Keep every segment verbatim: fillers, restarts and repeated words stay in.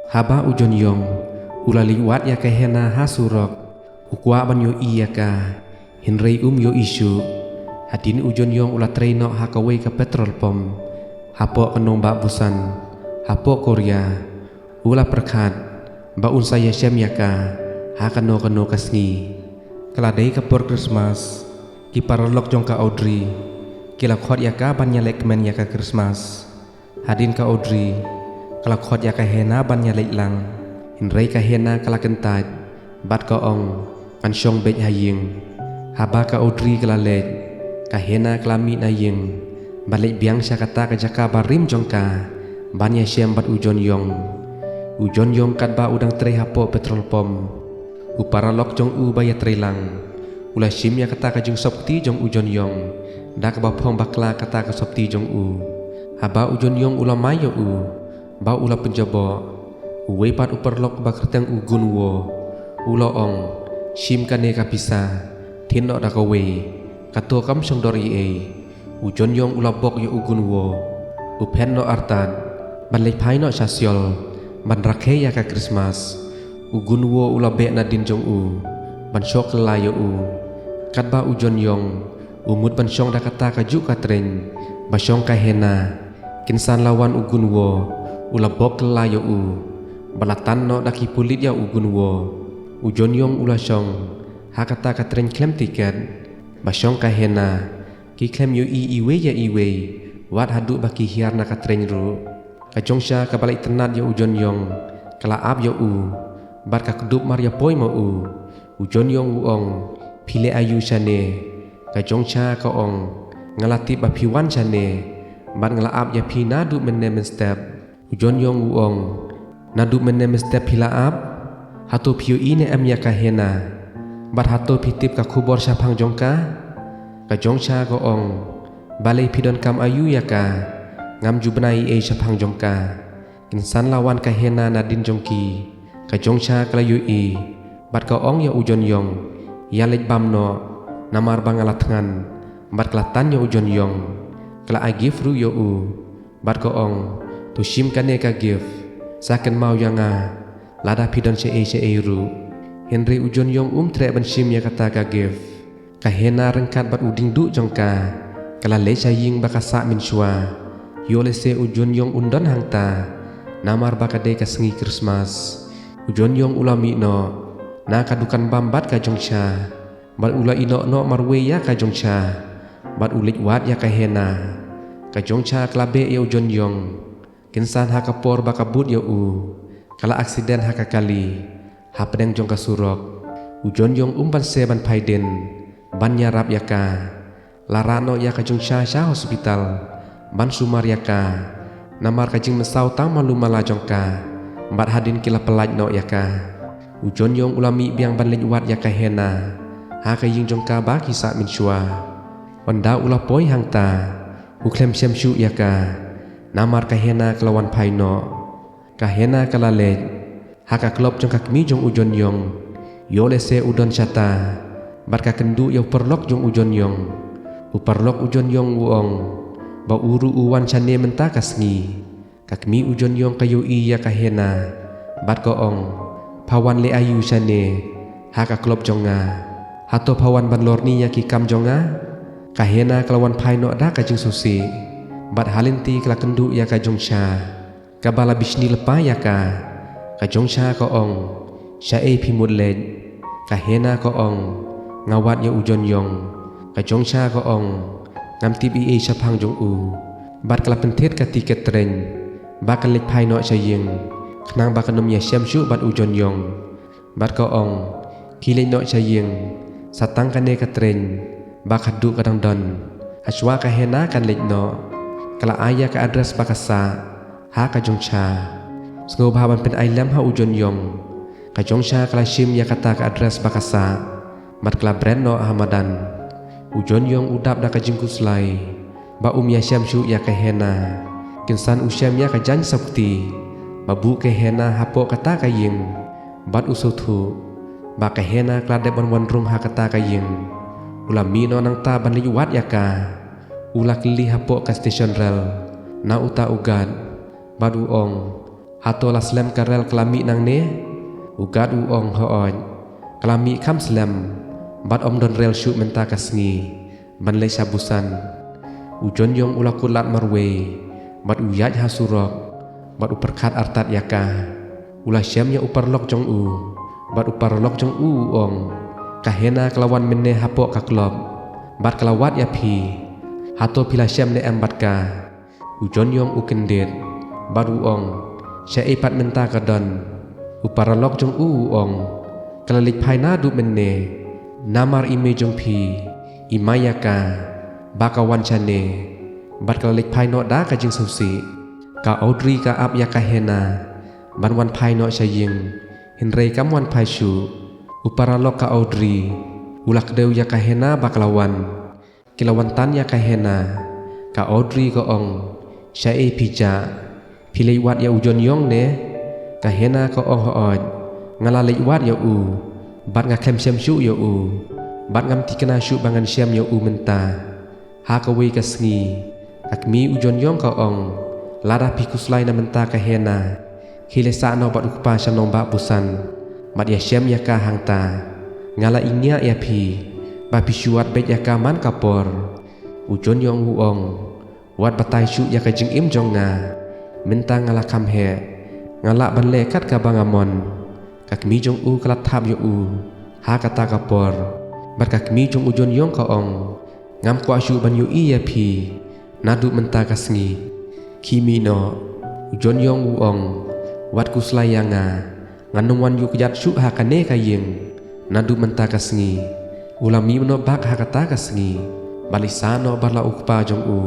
Haba u John Yong u la leit wad ïa ka Hena ha surok, u kwah ban ïohi ïa ka, hynrei um ïohi shuh. Hadien u John Yong u la trei noh ha kawei ka petrol pump hapoh ka nongbah Busan, hapoh Korea. U la pyrkhat ba un sa ïashem ïa ka ha kano kano ka sngi. Ka la dei ka por Krismas, ki paralok jong ka Audrey ki la khot ïa ka ban ïalehkmen ïa ka Krismas. Hadien ka Audrey ka la khot ïa ka Hena ban ïaleit lang, hynrei ka Hena ka la kyntait bad ka ong, ngan shong beit ha ïing. Haba ka Audrey ka la leit, ka Hena ka la mih na ïing ban leit biang sha kata ka jaka barim jong ka ban ïashem bad u John Yong. U John Yong katba u dang trei hapoh petrol pump, u paralok jong u ba ïatrei lang u la shim ïa kata ka jingsopti jong u John Yong da kaba phong bakla kata ka sopti jong u. Haba u John Yong u la mai ïa u ba u la pynjaboh, uwei pat u paralok ba kyrteng u Gun Wo u la ong, shim kane ka pisa, thied noh da kawei, kato kam shong dor ei ei. U John Yong u la bok ïa u Gun Wo, u phet noh artat ban leit phai noh sha Seoul ban rakhe ïa ka Krismas. U Gun Wo u la beh nadien jong u ban shoh kylla ïa u. Katba u John Yong u mut ban shong da kata kajuh ka tren ba shong ka Hena, kynsan la wan u Gun Wo u la bok kylla ïa u bad la tan noh da ki pulit ïa u Gun Wo. U John Yong u la shong ha kata ka tren khlem tiket ba shong ka Hena. Ki khlem ïohi iwei ïa iwei wat haduh ba ki hiar na ka tren ruh. Ka Jong Sha kaba la itynnad ïa u John Yong ka la ap ïa u bad ka kdup mar ïa poi ma u. U John Yong u ong, phi leh aïu shane? Ka Jong Sha ka ong, nga la tip ba phi wan shane bad nga la ap ïa phi naduh mynne mynstep. U John Yong u ong, naduh mynne mynstep phi la ap? Hato phi ïohi ne em ïa ka Hena? Bad hato phi tip ka khubor shaphang jong ka? Ka Jong Sha ka ong, balei phi donkam aïu ïa ka? Ngam ju bna ei ei shaphang jong ka. Kynsan la wan ka Hena nadien jong ki. Ka Jong Sha ka la ïohi bad ka ong ïa u John Yong, ïa leit bam noh, namar ba nga la thngan. Bad ka la tan ïa u John Yong. Ka la ai gift ruh ïa u bad ka ong, to shim kane ka gift, sa kynmaw ïa nga lada phi don shaei shaei ruh. Hynrei u John Yong um treh ban shim ïa kata ka gift. Ka Hena ryngkat bad u diengduh jong ka ka la leit sha ïing ba ka sah mynshuwa. Ïoh lehse u John Yong un don hangta namar ba ka dei ka sngi Krismas. U John Yong u la mih noh na ka dukan bam bad ka Jong Sha bad u la ïehnoh noh marwei ïa ka Jong Sha bad u leit wad ïa ka Hena. Ka Jong Sha ka la beh ïa u John Yong. Kynsan ha ka por ba ka bud ïa u, ka la aksiden ha ka kali hapdeng jong ka surok. U John Yong um banse ban phai dien ban ïarap ïa ka. La rah noh ïa ka Jong Sha sha hospital ban sumar ïa ka namar ka jingmynsaw tang malu mala jong ka. Bad hadien ki la pyllait noh ïa ka, u John Yong u la mih biang ban leit wad ïa ka Hena ha ka ïing jong ka ba ki sah mynshuwa. Ynda u la poi hangta, u khlem shem shuh ïa ka namar ka Hena ka la wan phai noh. Ka Hena ka la leit ha ka club jong ka kmie jong u John Yong. Ïoh lehse u don shata bad ka kynduh ïa u paralok jong u John Yong. U paralok u John Yong u ong ba u ruh u wan shane mynta ka sngi. Ka kmie u John Yong ka ïohi ïa ka Hena bad ka ong, pha wan leh aïu shane ha ka club jong nga? Hato pha wan ban lorni ïa ki kam jong nga? Ka Hena ka la wan phai noh da ka jingsngewsih bad ha lynti ka la kynduh ïa ka Jong Sha kaba la bishni lypa ïa ka. Ka Jong Sha ka ong, shaei phi mut leit? Ka Hena ka ong, nga wad ïa u John Yong. Ka Jong Sha ka ong, ngam tip ei ei shaphang jong u. Bad ka la pynthied ka tiket tren ba kan leit phai noh sha ïing khnang ba kan ym ïashem shuh bad u John Yong. Bad ka ong, khie leit noh sha ïing, sa tang kane ka tren ba khadduh ka dang don. Hashwa ka Hena kan leit noh, ka la ai ïa ka address ba ka sah ha ka Jong Sha. Sngewbha ban pynai lem ha u John Yong. Ka Jong Sha ka la shim ïa kata ka address ba ka sah bad ka la bret noh ha madan. U John Yong u dap da ka jingkhuslai ba um ïashem shuh ïa ka Hena. Kynsan u shem ïa ka jaiñ sopti ba buh ka Hena hapoh kata ka ïing bad u sngewthuh ba ka Hena ka la dep ban wan rung ha kata ka ïing. U la mih noh nangta ban leit wad ïa ka. U la kylli hapoh ka station rel na uta u guard bad u ong, Hato la slem ka rel ka la mih nangne? U guard u ong, hooid, ka la mih kham slem, bad ym don rel shuh mynta ka sngi ban leit sha busan. U John Yong u la kut lad marwei, bad u ïaid ha surok, bad u pyrkhat artat ïa ka. U la shem ïa u paralok jong u, bad u paralok jong u u ong, ka Hena ka la wan mynne hapoh ka club, bad ka la wad ïa phi. Hato phi la shem ne em bad ka? U John Yong u kyndit, bad u ong, shaei pat mynta ka don? U paralok jong u u ong, ka la leit phai naduh mynne, namar i mei jong phi i mai ïa ka ba ka wan shane, bad ka la leit phai noh da ka jingsngewsih. Ka Audrey ka ap ïa ka Hena ban wan phai noh sha ïing, hynrei kam wan phai shuh. U paralok ka Audrey u la kdew ïa ka Hena ba ka la wan. Ki la wan tan ïa ka Hena. Ka Audrey ka ong, shaei phi jah? Phi leit wad ïa u John Yong ne? Ka Hena ka ong, hooid, nga la leit wad ïa u, bad nga khlem shem shuh ïa u, bad ngam tikna shuh ba ngan shem ïa u mynta. Ha kawei ka sngi, ka kmie u John Yong ka ong, lada phi khuslai na mynta ka Hena, khie leit sah noh bad u kpa sha nongbah busan, bad ïashem ïa ka hangta. Nga la ïngiah ïa phi ba phi shu wad beit ïa ka man ka por. U John Yong u ong, wat batai shuh ïa ka jingim jong nga. Mynta nga la kham heh, nga lah ban leh kat kaba nga mon. Ka kmie jong u ka la thap ïa u ha kata ka por, bad ka kmie jong u John Yong ka ong, ngam kwah shuh ban ïohi ïa phi naduh mynta ka sngi. Khie mih noh. U John Yong u ong, wat khuslai ïa nga, ngan ym wan ïuh kjat shuh ha kane ka ïing naduh mynta ka sngi. U la mih noh bak ha kata ka sngi, bad leit sah noh bad la u kpa jong u.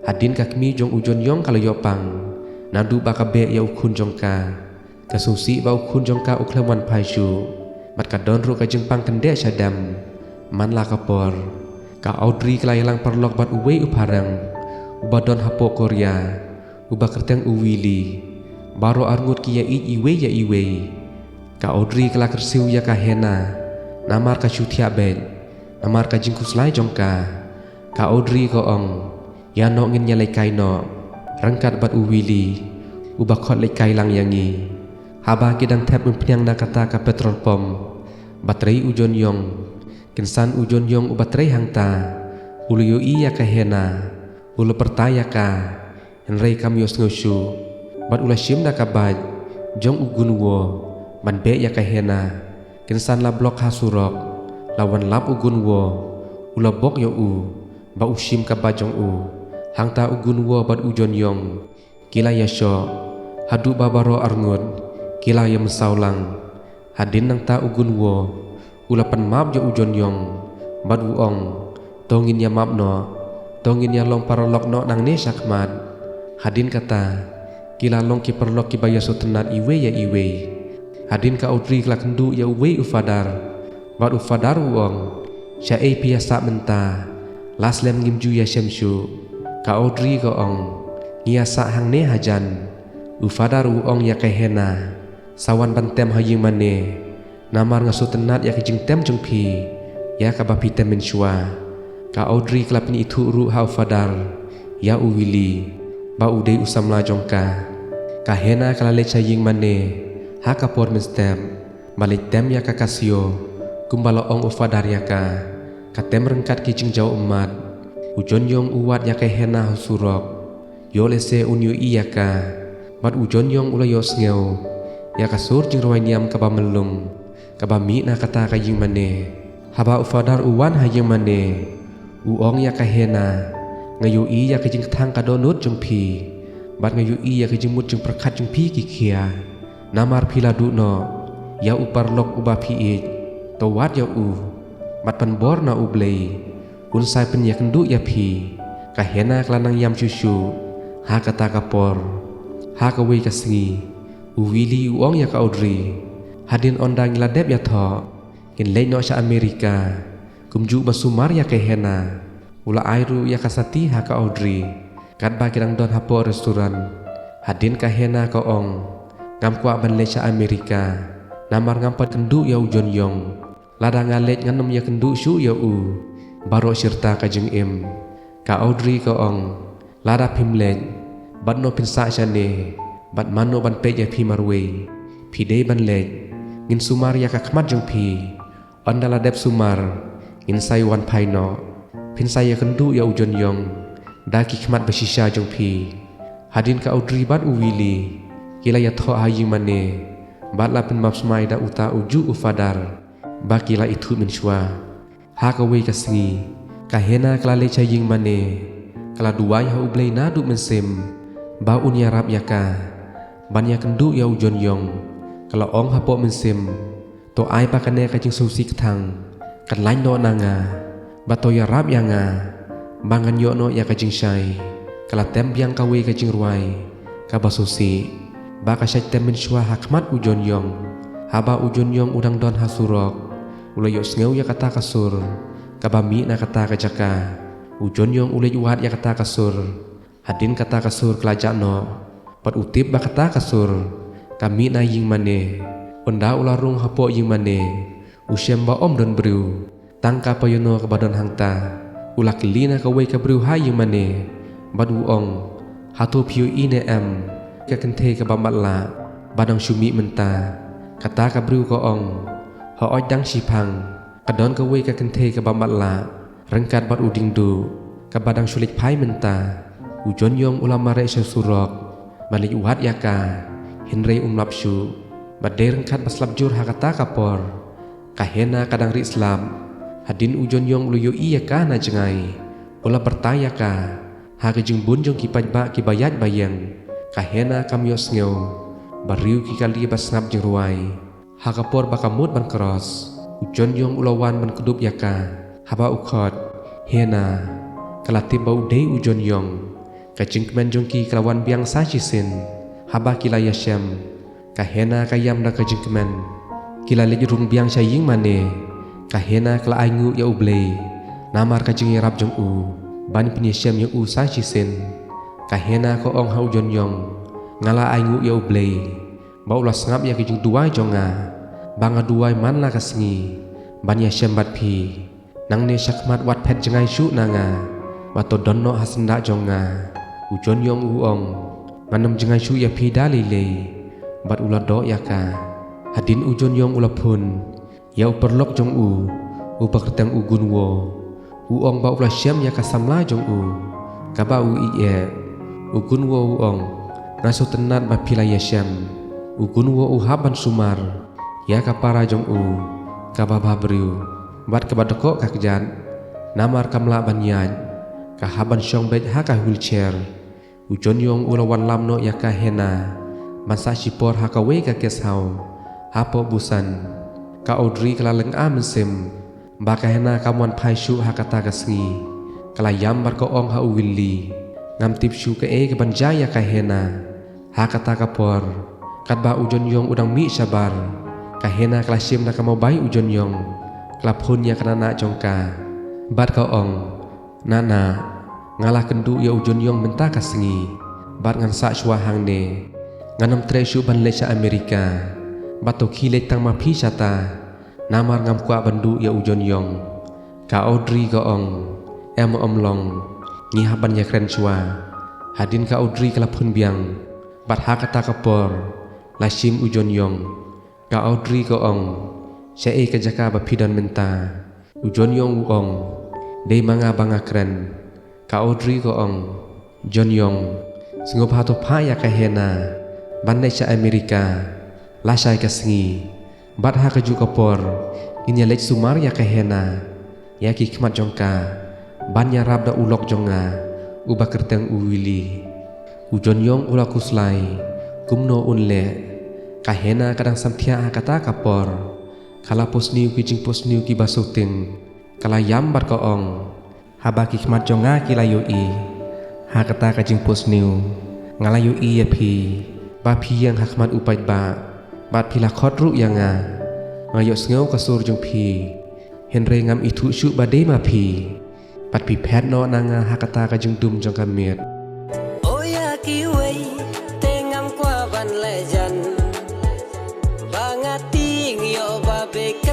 Hadien ka kmie jong u John Yong ka la ïoh pang naduh ba ka beh ïa u khun jong ka. Ka sngewsih ba u khun jong ka u khlem wan phai shuh, bad ka don ruh ka jingpang kyndit shadem. Man la ka por, ka Audrey ka la ïalang paralok bad uwei u phareng uba don hapoh Korea, uba kyrteng u Willie. Baroh arngut ki ïaieit iwei ïa iwei. Ka Audrey ka la kyrsiew ïa ka Hena, namar ka shu thiah beit namar ka jingkhuslai jong ka. Ka Audrey ka ong, ïa noh, ngin ïa leit kai noh ryngkat bad u Willie, uba khot leit kai lang ïa ngi. Haba ki dang thep umphniang na kata ka petrol pump, ba trei u John Yong. Kynsan u John Yong uba trei hangta u la ïohi ïa ka Hena. U la pyrta ïa ka, hynrei kam ïohsngew shuh, bad u la shim da ka bike jong u Gun Wo ban beh ïa ka Hena. Kynsan la block ha surok, la wan lap u Gun Wo. U la bok ïa u ba u shim ka bike jong u. Hangta u Gun Wo bad u John Yong ki la ïashoh haduh ba baroh arngut ki la ïamynsaw lang. Hadien nangta u Gun Wo u la pan map ïa u John Yong, bad u ong, to ngin ïa map noh, to ngin ïa long paralok noh nangne shakhmat. Hadien kata, ki la long ki paralok kiba ïasngewtynnad iwei ïa iwei. Hadien ka Audrey ka la kynduh ïa uwei u Fadar, bad u Fadar u ong, shaei phi ïa sah mynta? La slem ngim ju ïashem shuh. Ka Audrey ka ong, ngi ïa sah hangne hajan. U Fadar u ong ïa ka Hena, sa wan ban tem ha ïing mane, namar nga sngewtynnad ïa ka jingtem jong phi ïa kaba phi tem mynshuwa. Ka Audrey ka la pynithuh ruh ha u Fadar ïa u Willie ba u dei u samla jong ka. Ka Hena ka la leit sha ïing mane ha ka por mynstep, ba leit tem ïa ka Casio kumba la ong u Fadar ïa ka. Ka tem ryngkat ki jingjaw ummat. U John Yong u wad ïa ka Hena ha surok, ïoh lehse un ïohi ïa ka. Bad u John Yong u la ïohsngew ïa ka sur jingrwai niam kaba myllung kaba mih na kata ka ïing mane. Haba u Fadar u wan ha ïing mane, u ong ïa ka Hena, nga ïohi ïa ka jingkthang ka dohnud jong phi, bad nga ïohi ïa ka jingmut jingpyrkhat jong phi ki khia. Namar phi la duh noh ïa u paralok uba phi ïeit, to wad ïa u bad pan bor na U Blei, un sa pynïakynduh ïa phi. Ka Hena ka la nang ïam shuh shuh ha kata ka por. Ha kawei ka sngi, u Willie u ong ïa ka Audrey, hadien ynda ngi la dep ïathoh, ngin leit noh sha Amerika. Kumjuh ban sumar ïa ka Hena, u la ai ruh ïa ka sati ha ka Audrey katba ki dang don hapoh restaurant. Hadien ka Hena ka ong, ngam kwah ban leit sha Amerika namar ngam pat kynduh ïa u John Yong. Lada nga leit ngan ym ïakynduh shuh ïa u baroh shirta ka jingim. Ka Audrey ka ong, lada phim leit, bad no phin sah shane? bad mano ban peit ïa phi marwei? Phi dei ban leit. Ngin sumar ïa ka khmat jong phi. Ynda la dep sumar, ngin sa ïa wan phai noh. Phin sa ïakynduh ïa u John Yong da ki khmat ba shisha jong phi. Hadien ka Audrey bad u Willie ki la ïathoh ha ïingmane bad la pynmap smai da uta ujuh u Fadar ba ki la ithuh mynshuwa. Ha kawei ka sngi, ka Hena ka la leit sha ïingmane. Ka la duwai ha U Blei naduh mynsiem ba un ïarap ïa ka ban ïakynduh ïa u John Yong. Ka la ong hapoh mynsiem, to ai ba kane ka jingsngewsih kthang kan lait noh na nga, bad to ïarap ïa nga ba ngan ïoh noh ïa ka jingshai. Ka la tem biang kawei ka jingrwai kaba sngewsih ba ka shait tem mynshuwa ha khmat u John Yong. Haba u John Yong u dang don ha surok, u la ïohsngew ïa kata ka sur kaba mih na kata ka jaka. U John Yong u leit wad ïa kata ka sur. Hadien kata ka sur ka la jah noh, bad u tip ba kata ka sur ka mih na ïingmane. Ynda u la rung hapoh ïingmane, u shem ba ym don briew, tang ka payano kaba don hangta. U la kylli na kawei ka briew ha ïingmane bad u ong, hato phi ïohi ne em ka kynthei kaba matlah ba dang shu mih mynta? Kata ka briew ka ong, hooid, dang shiphang ka don kawei ka kynthei kaba matlah ryngkat bad u diengduh kaba dang shu leit phai mynta. U John Yong u la mareh sha surok ban leit wad ïa ka, hynrei um lap shuh. Bad dei ryngkat ba slap jur ha kata ka por, ka Hena ka dang rieh slap. Hadien u John Yong u la ïohi ïa ka na jngai, u la pyrta ïa ka. Ha ka jingbun jong ki paidbah kiba ïaid ba ïeng, ka Hena kam ïohsngew. Briew ki kali ba sngap jingrwai. Ha ka por ba ka mut ban cross, u John Yong u la wan ban kdup ïa ka. Haba u khot, Hena ka la tip ba u dei u John Yong. Ka jingkmen jong ki ka la wan biang sa shisien. Haba ki la ïashem, ka Hena ka ïam da ka jingkmen. Ki la leit rung biang sha ïingmane. Ka Hena ka la ainguh ïa U Blei namar ka jingïarap jong u ban pynïashem ïa u sa shisien. Ka Hena ka ong ha u John Yong, nga la ainguh ïa U Blei ba u la sngap ïa ka jingduwai jong nga, ba nga duwai man la ka sngi ban ïashem bad phi. Nangne shakhmat wat phet jngai shuh na nga, bad to don noh ha syndah jong nga. U John Yong u ong, ngan ym jngai shuh ïa phi da lei lei. Bad u la doh ïa ka. Hadien u John Yong u la phone ïa u paralok jong u, uba kyrteng u Gun Wo. U ong ba u la shem ïa ka samla jong u kaba u ïeit. U Gun Wo u ong, nga sngewtynnat ba phi la ïashem. U Gun Wo u hap ban sumar ïa ka para jong u kaba bhabriew bad kaba dkoh ka kjat, namar kam lah ban ïaid. Ka hap ban shong beit ha ka wheelchair. U John Yong u la wanlam noh ïa ka Hena ban sah shipor ha kawei ka guest house hapoh Busan. Ka Audrey ka la lynga mynsiem ba ka Hena kam wan phai shuh ha kata ka sngi. Ka la ïam bad ka ong ha u Willie, ngam tip shuh kaei kaban jia ïa ka Hena. Ha kata ka por, katba u John Yong u dang mih shabar, ka Hena ka la shim da ka mobile u John Yong. Ka la phone ïa ka nana jong ka bad ka ong, nana, nga la kynduh ïa u John Yong mynta ka sngi bad ngan sah shuwa hangne. Ngan ym treh shuh ban leit sha America. Bad to khie leit tang ma phi shata, namar ngam kwah ban duh ïa u John Yong. Ka Audrey ka ong, em, ym long, ngi hap ban ïakren shuwa. Hadien ka Audrey ka la phone biang bad ha kata ka por la shim u John Yong. Ka Audrey ka ong, shaei ka jaka ba phi don mynta? U John Yong u ong, dei ma nga ba nga kren. Ka Audrey ka ong, John Yong, sngewbha to phah ïa ka Hena ban leit sha America lashai ka sngi. Bad ha kajuh ka por ngin ïa leit sumar ïa ka Hena ïa ki khmat jong ka ban ïarap da u lok jong nga uba kyrteng u Willie. U John Yong u la khuslai kumno un leh. Ka Hena ka dang samthiah ha kata ka por. Ka la phohsniew ki jingphohsniew kiba sngewtieng. Ka la ïam bad ka ong, haba ki khmat jong nga ki la ïohi ha kata ka jingphohsniew, nga la ïohi ïa phi ba phi ïeng ha khmat u paidbah bad phi la khot ruh ïa nga. Nga ïohsngew ka sur jong phi, hynrei ngam ithuh shuh ba dei ma phi. Bad phi phet noh na nga ha kata ka jingdum jong ka miet. Oh ïa kiwei te ngam kwah ban leh jan, ba nga tieng ïoh ba bek